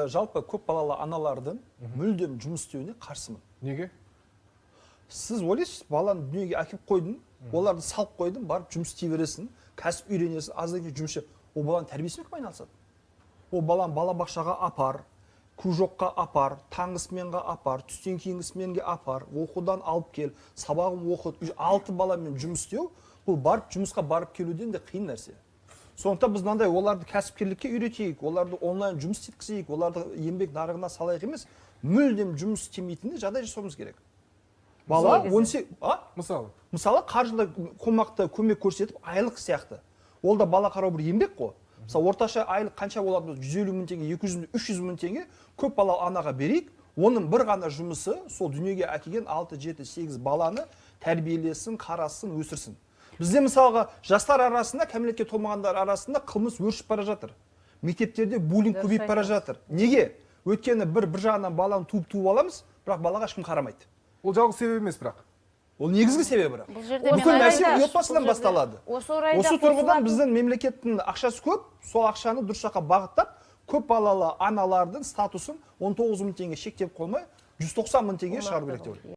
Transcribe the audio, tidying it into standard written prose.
Жалпы көп балалы аналардың мүлдем жұмыс істеуіне қарсымын. Неге? Сіз ойлайсыз, баланы дүниеге әкеліп қойдың, оларды салып қойдың, барып жұмыс істей бересің, кәсіп үйренесің, аздан кейін жұмыс істеп, ол баланың тәрбиесімен кім айналысады? Ол баланы балабақшаға апар, кружокқа апар, таңғы сменға апар, түстен кейінгі сменге апар, оқудан алып кел, сабағын оқыт. 6 баламен жұмыс істеу, бұл барып жұмысқа барып келуден де қиын нәрсе. Сондықтан біз мынандай оларды кәсіпкерлікке үйретейік, оларды онлайн жұмыс істеткізейік, оларды еңбек нарығына салайық емес, мүлдем жұмыс істемейтін жағдай жасауымыз керек. Бала а? Мысалы? Мысалы, қаржылай қомақты көмек көрсетіп, айлық сияқты. Ол да бала қарау бір еңбек қой. Мысалы, орташа айлық қанша болады? 150 мың теңге, 200 мың, 300 мың теңге көп балалы анаға берейік. Оның бір ғана жұмысы сол дүниеге әкелген 6, 7, 8 баланы тәрбиелесін, қарасын, өсірсін. Бізде мысалға жастар арасында, кәмелетке толмағандар арасында қылмыс өршіп бара жатыр. Мектептерде буллинг көбейіп бара жатыр. Неге? Өйткені бір жағынан баланы туып аламыз, бірақ балаға ешкім қарамайды. Ол жалғыз себеп емес бірақ. Ол негізгі себебі бірақ. Бүкіл нәрсе отбасыдан басталады. Осы тұрғыдан біздің мемлекеттің ақшасы көп, сол ақшаны дұрыс жаққа бағыттап, көп балалы аналардың статусын 19 мың теңге шектеп қоймай, 190 мың теңге шығару керек деп ойлаймын.